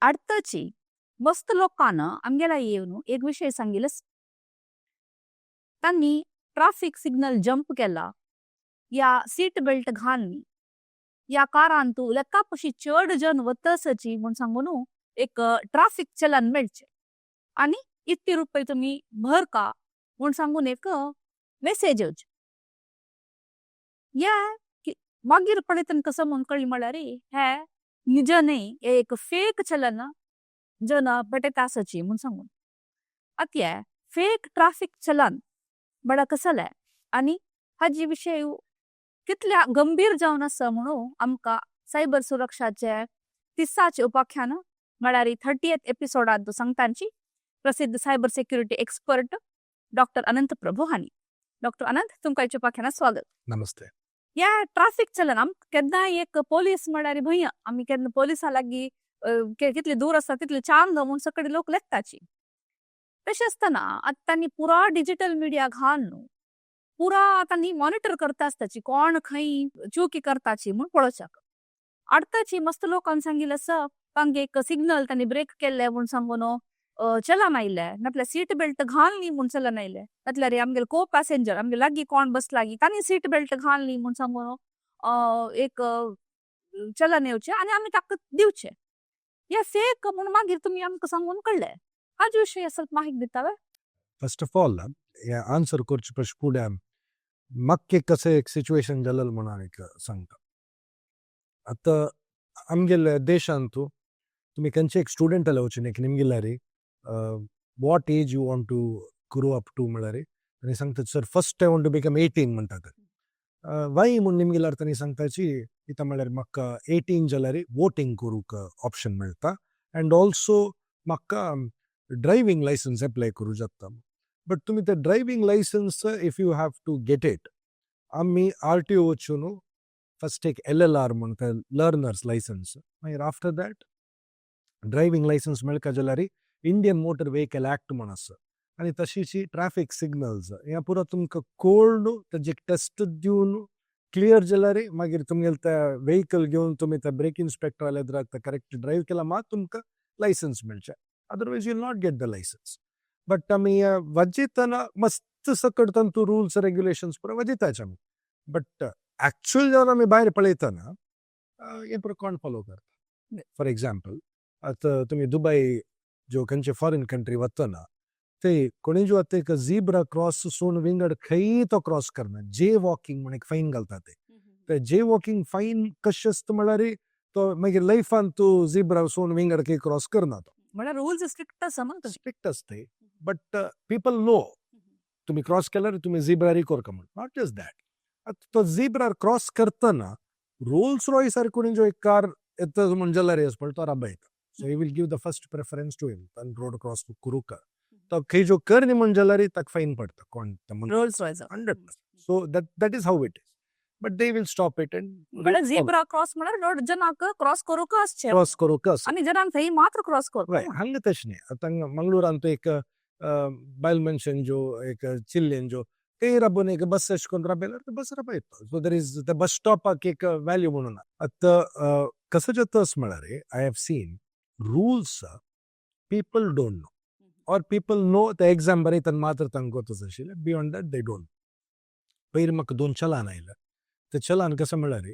आडतची मस्त लोकांना आमगेला येवन एक विशय सांगिलस, तांणी ट्राफिक सिग्नल जंप केला या सीट बेल्ट घालनी या कारान तूं लेक्का पशी चड जन वतसची म्हूण सांगून एक ट्राफिक चलन मेळचे आनी इतले रुपये तुमी भर का म्हूण सांगून एक मेसेज येवचे. या मागीर पळयतना कसो म्हूण कळ्ळें म्हळ्यार हे निज न्ही, हे एक फेक चलन जन पेटयता आसची म्हूण सांगून. आतां हे फेक ट्राफिक चलन म्हळ्यार कसलें आनी हाजी विशय कितल्या गंभीर जावन आसा म्हणून आमकां सायबर सुरक्षाचे तिसाचे उपाख्यान म्हळ्यार 30th एपिसोडांत सांगतांची प्रसिद्ध cyber security expert doctor Anant Prabhu हांणी. डॉक्टर अनंत, तुमकां हेच्या उपाख्यानात स्वागत. नमस्ते. या ट्राफिक चलन आम केन्नाय एक पोलीस म्हळ्यार भंय, आमी केन्ना पोलिसा लागीं कितले दूर आसता तितले चांग म्हूण सगळे लोक लेखताची. तशें आसतना आतां तांणी पुरा डिजिटल मिडिया घाल न्हू, पुरा तांणी मॉनिटर करता आसताची कोण खंय चुकी करताची म्हूण पळोवच्याक. आडताची मस्त लोकांक सांगिल्लें आसा, तांगे एक सिग्नल तांणी ब्रेक केल्ले म्हूण सांगून चलन आयले, नातल्यार सीट बेल्ट घालनी म्हूण चलन आयले, नातल्यार आमगेले को पॅसेंजर आमगे लागीं कोण बसला तांणी सीट बेल्ट घालनी म्हूण सांगून एक चलन येवचें आनी आमी ताका दिवचें. हे फेक म्हूण मागीर तुमी आमकां सांगून कळ्ळें. हाजे विशयी स्वल्प माहिती दितावे? फर्स्ट ऑफ ऑल, हे आन्सर करचे पयलीं फुडें म्हाका एक कशें एक सिच्युएशन जालें म्हणून एक सांगता. आतां आमगेले देशांत तुमी खंयचे एक स्टुडंट वचून एक निमगिल्यारी what age you want to grow up to म्हळ्यार आनी सांगता, "Sir, first I want to become 18" म्हणटात. वाय म्हूण निमगिल्यार तांणी सांगताची, कितें म्हळ्यार म्हाका 18 जाल्यार वोटींग करूंक ऑप्शन मेळटा अँड ऑल्सो म्हाका ड्रायव्हींग लायसन्स एप्लाय करूं जाता. बट तुमी ते driving licence if you have to get it, आमी आरटीओ वचून फर्स्ट एक एलएलआर म्हणटा, लर्नर्स लायसन्स, मागीर आफ्टर that driving licence मेळका जाल्यार इंडियन मोटर व्हेकल ऍक्ट म्हण आसा आनी तशीची ट्रॅफिक सिग्नल्स हें पुरो तुमकां कळ्ळू, तेजे टेस्ट दिवन क्लियर जाल्यार मागीर तुमगेले ते व्हेकल घेवन तुमी ते ब्रेक इन्स्पेक्टर एदराक ते करेक्ट ड्रायव्ह केला मात तुमकां लायसन्स मेळचें, otherwise you will not get the licence. But आमी वाजयतना मस्त सकट तांतू रुल्स रेग्युलेशन्स पुरो वाजयताच आमी, बट एक्चुअल जेन्ना आमी भायर पळयतना हें पुरो कोण फॉलो करता? फॉर एग्जाम्पल, आतां तुमी दुबय ज्यो खंयचे फॉरेन कंट्री वतना ते कोणी जो आतां एक झिब्रा क्रॉस सोडून विंगड खंयी तो क्रॉस करना, जे वॉकिंग म्हण एक फायन घालता. ते ते जे वॉकिंग फायन कशें आसता म्हळ्यार तो मागीर लायफान तूं झिब्रा सोडून विंगड खंय क्रॉस करना तो. म्हळ्यार रुल्स स्ट्रिक्ट आसा मग. स्ट्रिक्ट आसते, बट पीपल नो तुमी क्रॉस केल्यार तुमी झिब्रारी करका म्हण. Not just that, आतां तो झिब्रार क्रॉस करतना रोल्स रॉय सारको कोणी जो एक कार येता म्हण जाल्यार पळय तो राबयता, so he will give the first preference to him. ताणें रोड क्रॉस करूंक तो खंय जो करनी म्हण जाल्यार ताका फायन पडटा कोण. Rolls Royce. 100. So that is how it is, but they will stop it and म्हळ्यार झेब्रा क्रॉस म्हळ्यार रोड जनाक क्रॉस करूंक आसचें क्रॉस करूंक आसा. आनी जनांक थंय मात्र क्रॉस करूंक. हांगा तशें न्ही. आतां हांगा मंगळुरान तो एक बायल मनशान जो एक चिल्लेन जो ते राबून एक बस अशें करून राबयल्यार बस राबयता. So there is the bus स्टॉपाक एक व्हॅल्यू म्हणून. आतां कसो जाता अशें म्हळ्यार I have seen rules people don't know or people know ते एग्जाम बरयतना मात्र तांकां गोतच आशिल्लें, बियॉन्ड that they don't. पयर म्हाका दोन चलान आयले. ते चलान कशें म्हळ्यार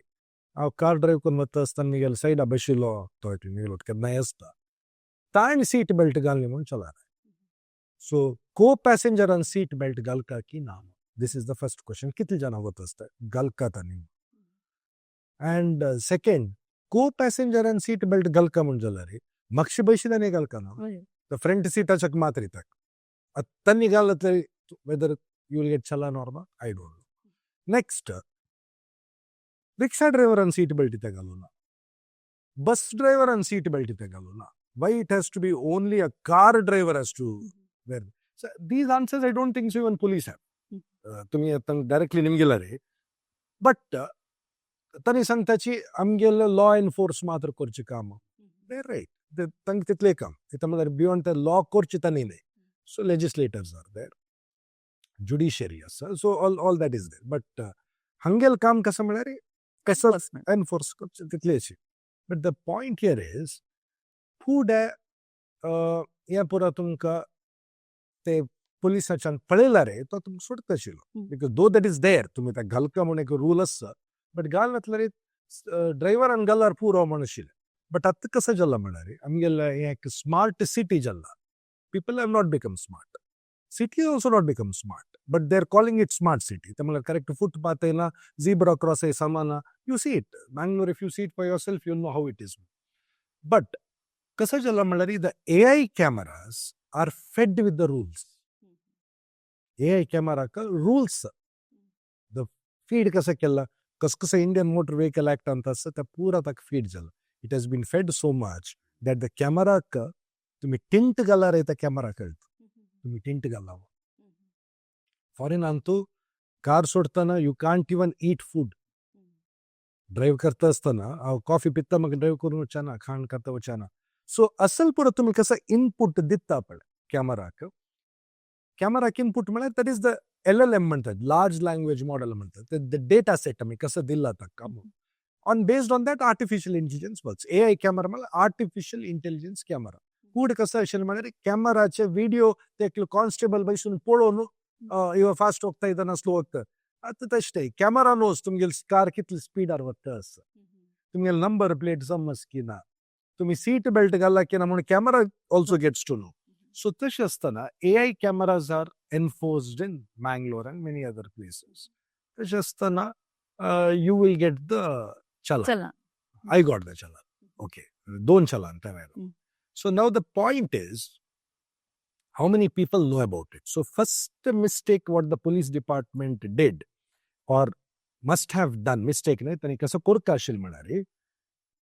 हांव कार ड्रायव्ह करून वता आसतना म्हगेल्या सायडा बशिल्लो तो मेलो केन्नाय आसता, ताणें सीट बेल्ट घालनी म्हूण चलान. सो को पॅसेंजरान सीट बेल्ट घालका की ना, this is the first question. कितले जाणां वता आसता घालका तांणी? अँड सेकंड, को पॅसेंजरान सीट बेल्ट घालका म्हूण जाल्यार मागशे बशिल्ल्यानी घालका ना, फ्रंट सिटाच्या मात्र येता. तांणी घालत तरी whether you will get challan or not, I don't know. Next, rickshaw ड्रायव्हरान seat belt इथे घालू ना, बस ड्रायव्हरान सीट बेल्ट इथे घालू ना, why it has to be only a car driver has to wear? These answers I don't think so even police have. तुमी आतां directly निमगेला रे, but तांणी सांगताची आमगेले लॉ एनफोर्स मात्र करचें काम. ते रायट, तांकां तितलें काम. इथं म्हळ्यार बियॉन्ड ते लॉ करचें तांणी न्ही. So legislators are there, judiciary आसा, so all that is there, but हांगेल काम कसं म्हळ्यार कसं एनफोर्स करचें तितलेंच. But the point here is फुडें हें पुरो तुमकां ते पुलिसाच्यान पळयला रे, तो तुमकां सोडटा आशिल्लो, because though that is there, तुमी ते घालका म्हूण एक रूल आसा, बट घालनातल्यार ड्रायव्हरान घाल्यार पुरो म्हूण आशिल्लें. बट आतां कसं जाला म्हळ्यार, आमगेलें हें एक स्मार्ट सिटी जाला. People have not become smart, city also not become smart, but they are calling it smart city. ते म्हणल्यार करेक्ट फुटपाथ येना, झिब्रा क्रॉस सामाना. You see it, Mangalore, if you see it for yourself, you know how it is. But कसं जाला म्हणल्यार, the AI cameras are fed with the rules. AI कॅमेराक rules the feed कसं केला, कस कसं Indian motor vehicle act ಅಂತ आसा, त्या पुरा ताका फीड जाला. It has been fed so much that the कॅमेराक तुम्ही टिंट घालार, त्या कॅमेरा कळटा तुम्ही टिंट घाला. फॉरेनांतू कार सोडताना you can't even eat food drive करता असताना. हांव कॉफी पिता म्हाका ड्रायव्ह करून वचना, खाण खाता वचना. सो असल पुरो तुमी कसं इनपूट दिता पळय कॅमेराक, कॅमेराक इनपूट म्हळ्यार that is the LLM म्हणतात, लार्ज लँग्वेज मॉडेल म्हणतात. The data set आमी कसं दिला ताका, on based on that artificial intelligence works. AI camera म्हळ्यार आर्टिफिशियल इंटेलिजन्स कॅमेरा. कूड कसं आशिल्लें म्हळ्यार, कॅमेराचे व्हिडिओ ते कॉन्स्टेबल बैसून पळोवन इव फास्ट वोगता इतना स्लो वोगता. आतां तशें कॅमेरा नोज तुमगेले कार कितले स्पीडार वता आसा, तुमगेले नंबर प्लेट समज की ना, तुम्ही सीट बेल्ट घाला की ना, म्हणून camera also gets to know. So तशें आसतना AI cameras are enforced in Mangalore and many other places. तशें आसतना you will get the challan. चला. I got the challan, okay, दोन चलान त्या वेळेला. So now the point is, how many people know about it? So first mistake what the police department did or must have done, mistake न्हय, तांणी कसो करता आशिल्लें म्हळ्यार,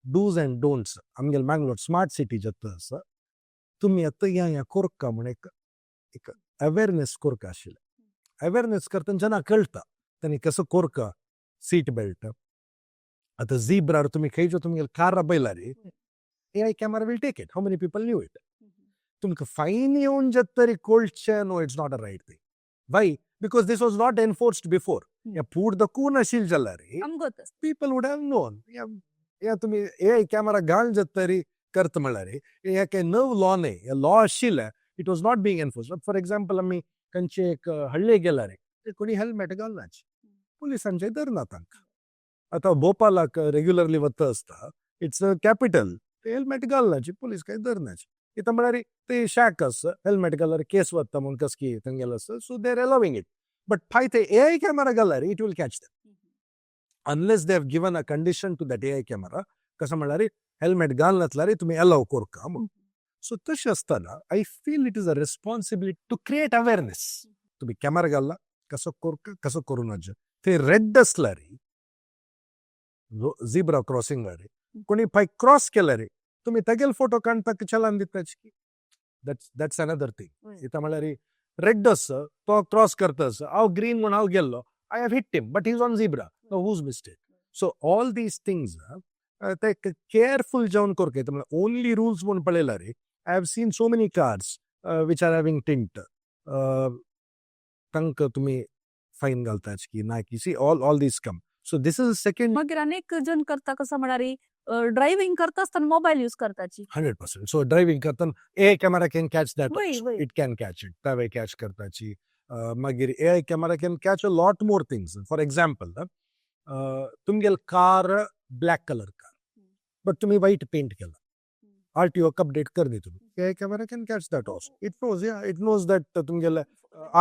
डूज अँड डोंट्स, आमगेले मँगलोर स्मार्ट सिटी जाता आसा, तुमी आतां हें हें करका म्हूण एक एक अवेरनेस करका आशिल्लें. अवेरनेस करतना जेन्ना कळटा तांणी कसो करका, सीट बेल्ट, आतां झिब्रार तुमी खंयचो तुमगेले कार पयला रे, AI camera will take it. How many people knew it? तुमकां फायन येवन जात तरी कळचें? No, it's not a right thing. Why? Because this was not enforced before. ह्या पूर दाखोवन आशिल्लें जाल्यार आमगोत people would have known. या तुमी ए कॅमेरा घालून जात तरी करता म्हळ्यार हे काय नव लॉ न्हय, हे लॉ आशिल्लें, it was not being enforced. For example, आमी खंयचे एक हळ्ळे गेल्यार ते कोणी हेल्मेट घालनाची, पुलिसांचे धरना तांकां. आतां भोपालाक रेग्युलरली वता आसता, it's a capital, ते हेल्मेट घालनाची, पुलीस काय धरनाची. इथं म्हळ्यार ते शॅक आसा, हेल्मेट घाल्यार केस वता म्हूण कस की थंय आसा, so they are allowing it. But five ते ए I camera घाल्यार it will catch them, unless they have given a condition to that AI camera, कसं म्हळ्यार हेल्मेट घालनातल्यार तुमी अलाव करका म्हणून. सो तशें आसतना I feel it is a responsibility to create awareness. तुमी camera घालला, कसो करका, कसो करूं नज. ते रेड आसल्यार झिब्रा क्रॉसिंगार कोणी पाय क्रॉस केल्यार तुमी तेगेल फोटो काडून ताका चलान दिताची. That's another thing. इथं म्हळ्यार रेड आसा, तो क्रॉस करता आसा, हांव ग्रीन म्हूण हांव गेल्लो, I have hit him, but he's on zebra. Whose mistake? So all these things ते केअरफुल जावन करका. म्हळ्यार ओनली रुल्स म्हूण पळयल्यार, I have seen so many cars which are having tint. तांकां तुमी फायन घालताच की ना की, see, all these come. So this is second. मागीर अनेक जण करता कसं म्हळ्यार, ड्रायव्हिंग करता आसतना मोबायल यूज करताची. 100%. सो ड्रायव्हिंग करतना AI camera can catch that. वय, वय. It can catch it. तावे कॅच करताची. मागीर AI camera can catch a lot more things. For example, तुमगेल car black colour car, but तुम्ही व्हाईट पेंट केला, RTO update कर दी तुम्ही, AI camera can catch that also. It knows, yeah, it knows that तुमगेले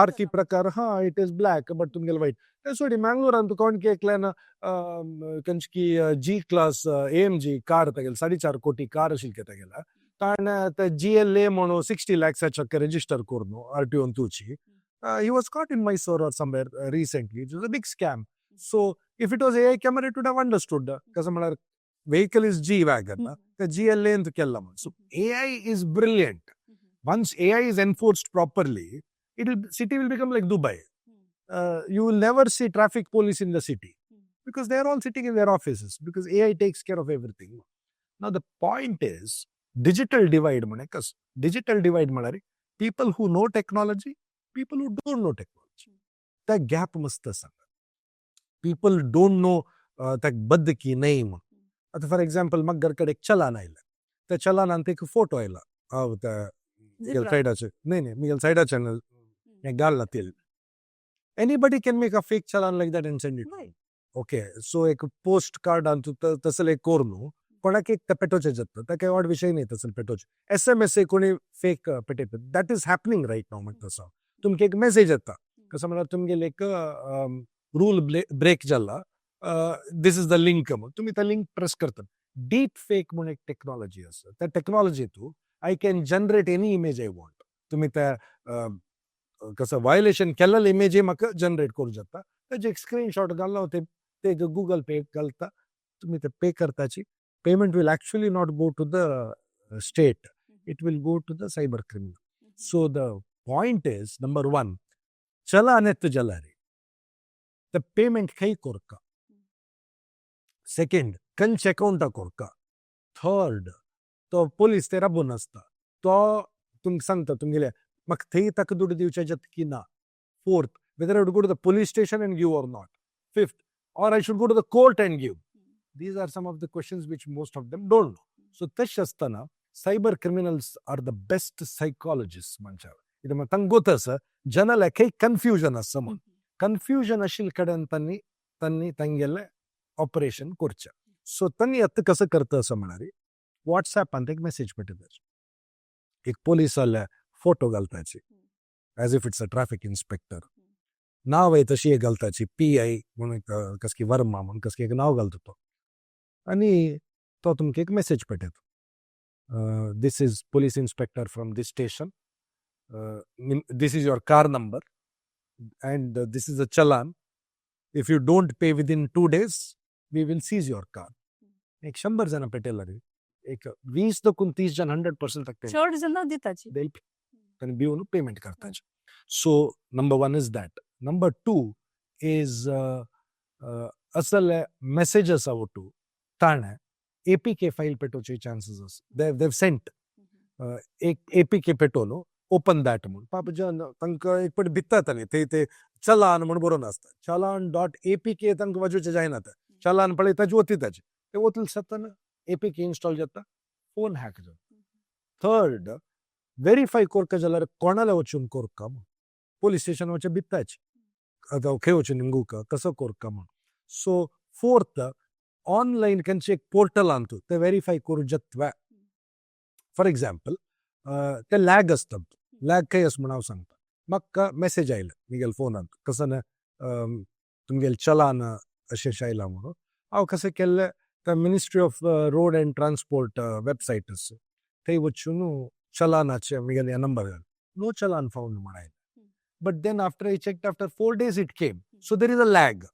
आरती प्रकार, हा, it is black but तुमगेले white सोडी. मँगलोरान कोण एकल्यान कंचकी जी क्लास एएमजी कार तेगेल, 4.5 कोटी कार आशिल्ली तेगेला, ताणें ते जीएलए म्हणून 60 लॅक्साच्या रजिस्टर करून आरटीओन तुची. He was caught in Mysore or somewhere recently. It was a big scam. So if it was AI camera, it would have understood. कसं म्हळ्यार vehicle is G wagon, ते GLA ಅಂತ केला म्हणून. So AI is brilliant. Once AI is enforced properly, it will city will become like Dubai. You will never see traffic police in the city because they are all sitting in their offices, because AI takes care of everything. Now the point is digital divide म्हणे कस, digital divide म्हळ्यार people who know technology, people who don't know technology. त्या gap मस्त आसा. People don't know त्या बद्द की नाही म्हणून. आता फॉर एक्झाम्पल, म्हाका घर कडेन एक चलान आयलें. त्या चलानान एक फोटो आयला हांव त्या मिगेल सायडाचे, न्ही न्ही, मिगेल सायडाच्यान हें घालला तेल. Anybody can make a fake challan like that and send it. Okay, so एक पोस्ट कार्डान तूं तसले एक कोर न्हू कोणाक एक ते पेटोवचें जाता, ताका व्हड विशय न्ही. तसले पेटोवचें एसएमएस कोणी फेक पेटयता. That is happening right now म्हणटा तसो. तुमकां एक मेसेज येता, कसो म्हळ्यार तुमगेले एक रूल ब्रेक जाला, this is the link म्हूण. तुमी ते लिंक प्रेस करतात. डीप फेक म्हूण एक टेक्नॉलॉजी आसा. त्या टेक्नॉलॉजी तूं I can generate any image I want. तुमी त्या कसं व्हायलेशन केल्लें इमेजय म्हाका जनरेट करूं जाता. ताजें एक स्क्रीनशॉट घालना, ते ते गुगल पे घालता, तुमी ते pay करताची. Payment will actually not go to the state, it will go to the cyber criminal. So the point is, number one, challan येता जाल्यार the payment खंय कोरका? सेकंड, खंयच्या अकाउंटा कोरका? थर्ड, तो पोलीस ते राबून आसता, तो तुमकां सांगता तुमगेले म्हाका थंय ताका दुडू दिवचे जाता की ना. Fourth, whether I go to the police station and give or not. Fifth, or I should go to the court and give. These are some of the questions which most of them don't know. So तशें आसतना cyber criminals are the best psychologist मनशाक. कित्याक तांकां गोत आसा जनाला खंय confusion आसा म्हूण. कन्फ्युजन आशिल्ले कडेन तांणी तांगेलें ऑपरेशन करचें. सो तांणी आतां कसो करता असो म्हळ्यार, वॉट्सॅपान एक मेसेज पेटयता, एक पोलिसाले photo घालताची as if it's a traffic inspector. नांव आहे तशी एक घालताची, पीआय म्हणून, एक कसकी वर्मा म्हणून कसकी एक नांव घालता तो आनी तो तुमकां एक मेसेज पेटयता, "This is police inspector from this station, this is your car number and this is a challan. If you don't pay within 2 days, we will seize your car." एक 100 जाणां पेटयला रे, एक 20 दोकून 30 जण 100% ताका चड जण दिताची. तांणी भिवन पेमेंट करताचे. So number one is that. Number two is, असले मेसेजस आवटू ताणें एपीके फायल पेटोवचे चान्सीस आसा. देव सेंट एक एपीके पेटोवन, "ओपन that" म्हूण. पाप जन तांकां एक पाटी भित्तात न्ही ते ते चलान म्हूण बरोवन आसता, चलान डॉट एपीके. तांकां वाजोवचें जायना तें. चलान पळयताचे, वोतिताचे. ते वतले जातना एपीके इन्स्टॉल जाता, फोन हॅक जाता. थर्ड, वेरीफाय कोरका जाल्यार कोणाला वचून कोरका म्हूण? पोलीस स्टेशन वचचे भित्ताचे, आतां खंय वचून निमगुका, कसो कोरका म्हूण. सो फोर्थ, ऑनलायन खंयचे एक पोर्टलान तूं ते वेरीफाय करूं जाता. फॉर एग्जाम्पल, ते लॅग आसता. लॅग खंय आसा म्हूण हांव सांगता. म्हाका मेसेज आयले म्हगेल्या फोनांत, कसो ना तुमगेलें चलान अशें अशें आयलां म्हणून. हांव कशें केल्लें, ते Ministry of Road and Transport website आसा, थंय वचून चलानाचे म्हगेलें नंबर घाल, नो चलान फावंड म्हण आयलें. But then after I check, after 4 days it came. So there is a lag.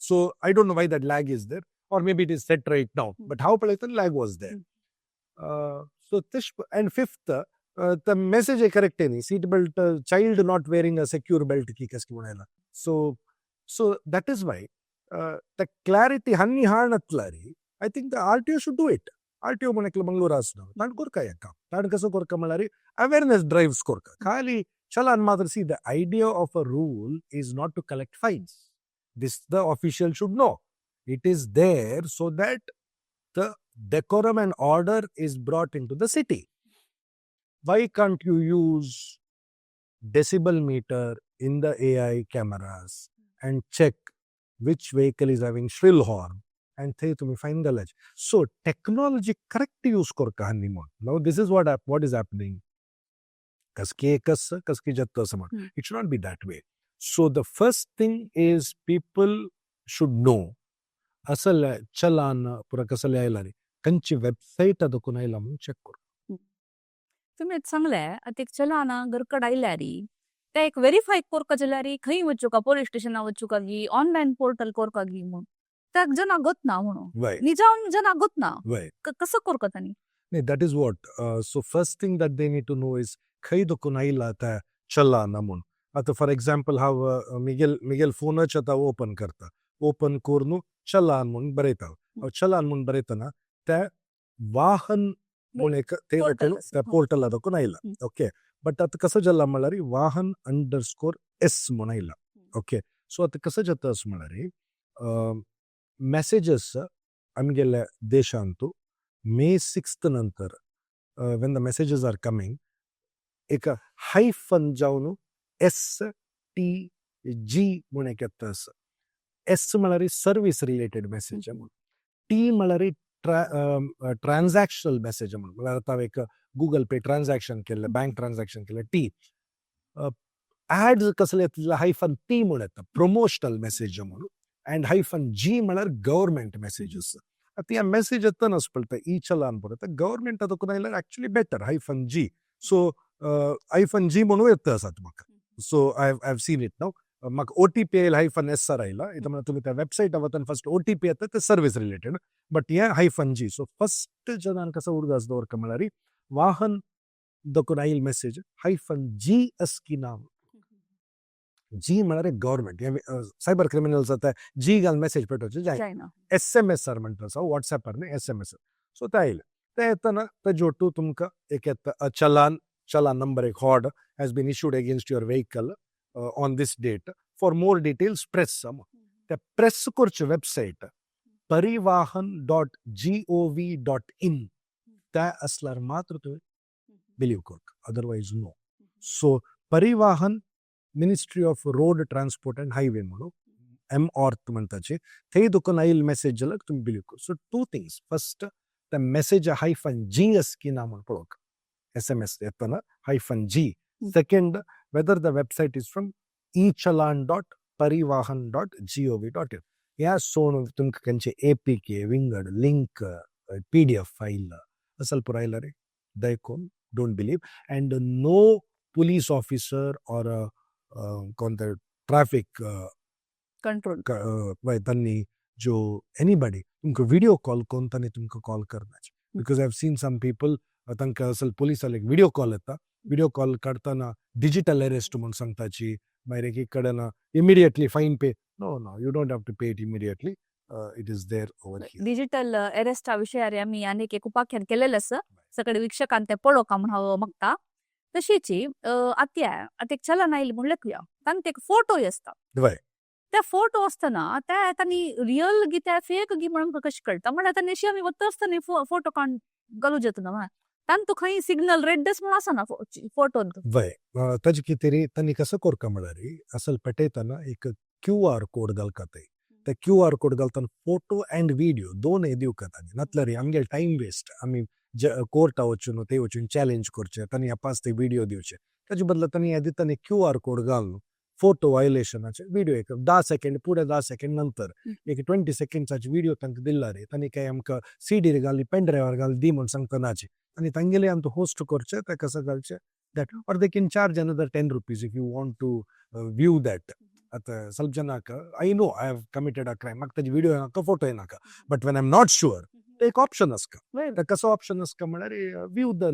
So I don't know why that lag is there, or maybe it is set right now, but हांव पळयता, lag was there. So this, and fifth, the message correct न्ही, seat belt, child not wearing a secure belt की कसकी म्हण आयला. So that is why the clarity Honey हाणतलारी, I think the RTO should do it. RTO म्हण एकलो मंगळूर आसना, ताणें कोरका हें काम. ताणें कसो कोरका म्हळ्यार अवेरनेस ड्रायव्स कोरका, खाली चलान मात्र. See, the idea of a rule is not to collect fines. This the official should know. It is there so that the decorum and order is brought into the city. Why can't you use decibel meter in the AI cameras and check which vehicle is having shrill horn and थंय तुमी fine घालायचे? So technology correct use करका न्ही म्हूण. Now this is what is happening. कसकी एकच कसकी जाता असं म्हण. It should not be that way. So the first thing is, people should know असले चलान पुरा कसले आयला न्ही, खंयची वेबसायट दाखोवन आयला म्हणून चॅक कर. तुमी सांगले, आतां एक चलाना घरकड आयल्यार ते एक वेरीफाय कोरका जाल्यार खंय वचूका? पोलीस स्टेशना वचूका गी ऑनलायन पोर्टल कोरका गी म्हूण त्या जना गोत ना म्हणून. निजाम जना गोत ना. कसं कोरका तांणी? नाही, that is what. So first thing that they need to know is खंय दाखोवन आयला त्या चलाना म्हूण. आतां फॉर एक्झाम्पल, हांव मिगेल मिगेल फोनाच आतां ओपन करता, ओपन करून चलान म्हूण बरयता हांव. चलान म्हूण बरयतना त्या वाहन म्हूण एक ते Portal वचून आसा. त्या पोर्टला दाखोवन आयला. ओके, बट आतां कसं जाला म्हळ्यार वाहन अंडरस्कोर एस म्हूण आयला. ओके, सो आतां कसं जाता अशें म्हळ्यार, मॅसेजस आमगेल्या देशांतू मे 6 नंतर when the messages are coming, एक हायफन जावन एस टी जी म्हूण एक येता आसा. एस म्हळ्यार सर्वीस रिलेटेड मॅसेज म्हणून, टी म्हळ्यार ट्रान्झॅक्शनल मॅसेज म्हणून, म्हळ्यार आतां एक गुगल पे ट्रान्झॅक्शन केल्लें, बँक ट्रान्झॅक्शन केलें, टी. ऍड्स कसले येतले, हायफन पी म्हूण येता, प्रमोशनल मॅसेज म्हणून, अँड हायफन जी म्हळ्यार गव्हर्मेंट मॅसेजीस. आतां ह्या मॅसेज येतना पळयता, ई चलान पळयता, गव्हर्मेंटा दोकून आयल्यार actually better hyphen G. So hyphen G म्हणून येता आसा म्हाका. So I have seen it now. म्हाका ओटीपी आयला, हायफन एस आर आयला. इथं म्हणल्यार तुमी त्या वेबसायटार वतान फर्स्ट ओटीपी येता, ते सर्वीस रिलेटेड, बट हे हायफन जी. सो फर्स्ट जनान कसो उडगास दवरका म्हळ्यार वाहन दकून आयल मेसेज हायफन जी अस की ना. जी म्हळ्यार गव्हर्मेंट. हे सायबर क्रिमिनल्स आतां जी घाल मेसेज पेटोवचे जाय. जायना. एसएमएस आर म्हणटा आसा, वॉट्सॅपार न्ही, एसएमएस. सो ते आयले, ते येतना तेजे ओट्टू तुमकां एक येता चलान, चलान नंबर एक hot has been issued against your vehicle on this date, for more details press. ते प्रेस करचे वेबसायट parivahan.gov.in, त्या असल्यार मात्र तुवें बिलीव करता, otherwise no. So Parivahan, Ministry of Road Transport and Highway म्हणून, एम ऑर्थ म्हणटाचे, थंय तुका आयल मेसेज जाल्यार तुमी बिलीव कर. सो टू थिंग्स, फर्स्ट ते मेसेज हायफन जी एस की ना म्हण पळोवंक, एसएमएस येतना hyphen G. Second, whether the website is from echallan.parivahan.gov.in. ह्या सोण तुमकां खंयचे एपीके विंगड लिंक, पीडीएफ फायल असल पुरो आयल्यार दयकून don't believe. And no police officer or कोण ते ट्रॅफिक कंट्रोल तांणी जो एनीबडी तुमकां व्हिडिओ कॉल करून तांणी तुमकां कॉल करनाचे, because I have seen some people, तांकां असल पुलिसाले व्हिडिओ कॉल येता, व्हिडिओ कॉल काडटना डिजिटल अरेस्ट म्हूण सांगताची, मागीर एक एक कडेन immediately fine pay. No, you don't have to pay it immediately. It is there over here. Digital अरेस्टा विशयार आमी आनीक एक उपाख्यान केलेलें आसा, सगळे वीक्षकान ते पळोवका म्हूण हांव मागता. तशीच आत्या आतां एक चलन आयली म्हूण लेखुया, तांकां एक फोटोय आसता. त्या फोटो आसतना त्या तांणी रियल गी त्या फेक गी म्हणून कशें कळटा? म्हणल्यार तांणी अशी आमी वता आसतना फोटो काण घालू जाता ना, तांतू खंय सिग्नल रेडच म्हणून आसना फोटोन. वय, ताजे कितें तांणी कसो करका म्हळ्यार असल पेटयतना एक क्यू आर कोड घालता. ते ते क्यू आर कोड घालतना फोटो अँड व्हिडिओ दोनूय दिवका तांणी, नातल्यार आमगेले टायम वेस्ट. आमी कोर्टा वचून ते वचून चॅलेंज करचे, तांणी अपास ते व्हिडिओ दिवचे. ताजे बदला तांणी हे दितानी क्यू आर कोड घालून फोटो व्हायलेशनाचे व्हिडिओ एक 10 सेकंड पुढे, 10 सेकंड नंतर एक 20 सेकंड्साचे व्हिडिओ तांकां दिला रे, तांणी काय आमकां सीडीर घाली, पेन ड्रायव्हर घाल दी म्हूण सांगता नाचे. आनी तांगेले आमकां होस्ट करचे, ते कसं घालचे that, or they can charge another 10 rupees if you want to view that. आतां ಸ್ವಲ್ಪ ಜನಕ್ಕೆ I know I have committed a crime, म्हाका ताजे व्हिडिओ नाका, फोटोय नाका, but when I am not sure, ते एक ऑप्शन आसता. ते कसो ऑप्शन आसता म्हळ्यार view the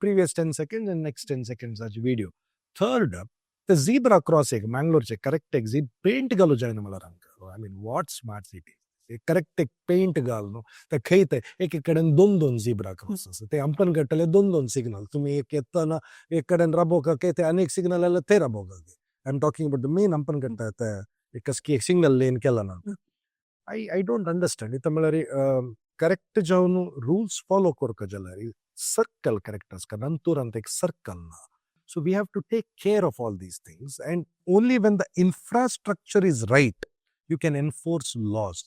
previous 10 second and next 10 सेकंड्साचे video. Third, ते झिब्रा क्रॉस एक मँगलोरचे करेक्ट एक झी पेंट घालू जायना म्हळ्यार आमकां. I mean, what smart city? Correct एक पेंट घाल न्हू. ते खंय ते एक एक कडेन दोन दोन झिब्रा क्रॉस आसा, ते अंपन काडटले दोन दोन सिग्नल, तुमी एक येतना एक कडेन राबोवका काय ते आनी एक सिग्नल आयल्यार ते राबोवका. I am talking about the main Hampankatta, ते एक कसकी एक सिंगल लेन केला ना. I don't understand. इथं म्हळ्यार करेक्ट जावन रूल्स फॉलो करका जाल्यार सर्कल करेक्ट आसता, नंतुरांत एक सर्कल ना. So we have to take care of all these things, and only when the infrastructure is right, you can enforce laws.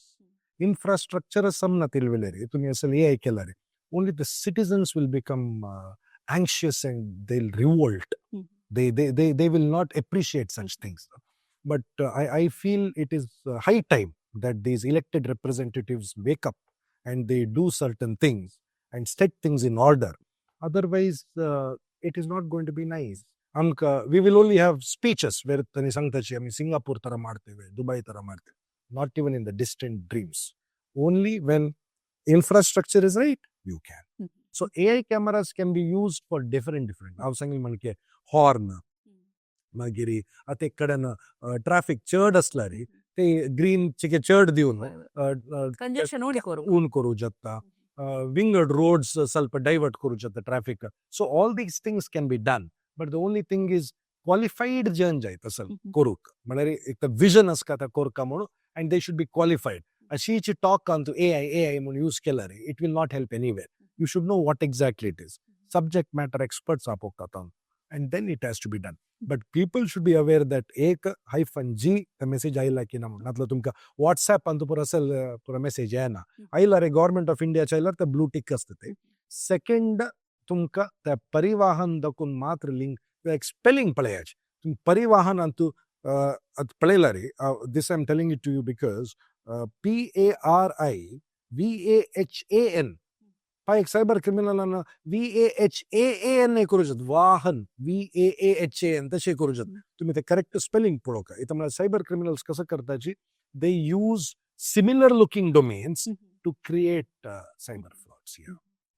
Infrastructure समना तिलवेले तुम्ही असं हे केलं रे, only the citizens will become anxious and they'll revolt. They will not appreciate such things. But I feel it is high time that these elected representatives wake up and they do certain things and set things in order. Otherwise, it is not going to be nice. आमकां we will only have speeches where तांणी सांगताची आमी Singapore ತರ ಮಾಡ್ತೇವೆ, Dubai ತರ ಮಾಡ್ತೇವೆ. Not even in the distant dreams. Only when infrastructure is right, you can. So AI cameras can be used for different different. हांव सांगील म्हणके horn, मागीर आतां एक कडेन ट्राफीक चड आसल्यार ते ग्रीन चिके चड दिवन कंजेशन उणी करू. ऊन करू शकता, विंगड रोड्स ಸ್ವಲ್ಪ ಡೈವರ್ಟ್ करू शकता traffic. So all these things can be done, but the only thing is qualified जन जाय तसं करूक, म्हळ्यार एक तर विजन आसता त्या कोरका म्हणून, and they should be qualified. अशीची talk Antu AI AI म्हणून यूज केला रे, it will not help anywhere. You should know what exactly it is. Subject matter experts आपोवता and then it has to be done. But people should be aware that एक hyphen जी message आयला की ना म्हणून. नातल्यार तुमकां वॉट्सॅपान पुरो असेल पुरो मेसेज येना. आयला रे गव्हर्मेंट ऑफ इंडियाचे आयल्यार ते ब्लू टिक आसता ते. सेकंड, तुमकां त्या परिवाहन दाखोवन मात्र लिंक एक स्पेलिंग पळयाचे. तुमी परिवाहन अंतू पळयला रे, this I am telling it to you because PARIVAHAN पा एक सायबर क्रिमिनलान VAHAAN करू शकत, वाहन VAAHAN तशें करू शकत. तुम्ही ते करेक्ट स्पेलिंग पळोवका. इथं म्हळ्यार सायबर क्रिमिनल्स कसं करताची, they use similar looking domains to create cyber frauds.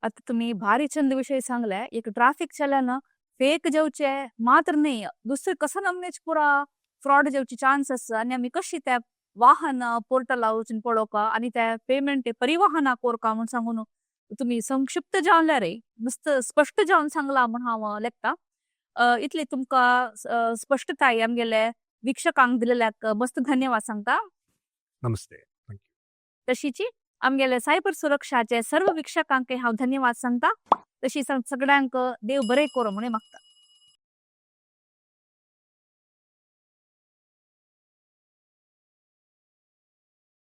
आता तुम्ही भारी चंद विषय सांगलाय. एक ट्राफिक चलन फेक जावचे मात्र नाही, दुसरे कसं नमनेच पुरा फ्रॉड जावची चान्स आसा आणि आमी कशी त्या वाहन पोर्टला वचून पळोवका आणि त्या पेमेंट परिवाहना कोरका म्हूण सांगून तुम्ही संक्षिप्त जावन रे मस्त स्पष्ट जावन सांगला म्हूण हांव लेखता. इतली तुमकां स्पष्टताय आमगेले वीक्षकांक दिलेल्याक मस्त धन्यवाद सांगता. नमस्ते. तशीची आमगेले सायबर सुरक्षाचे सर्व वीक्षकांक हांव धन्यवाद सांगता. तशी सगळ्यांक देव बरें करूं म्हूण मागता.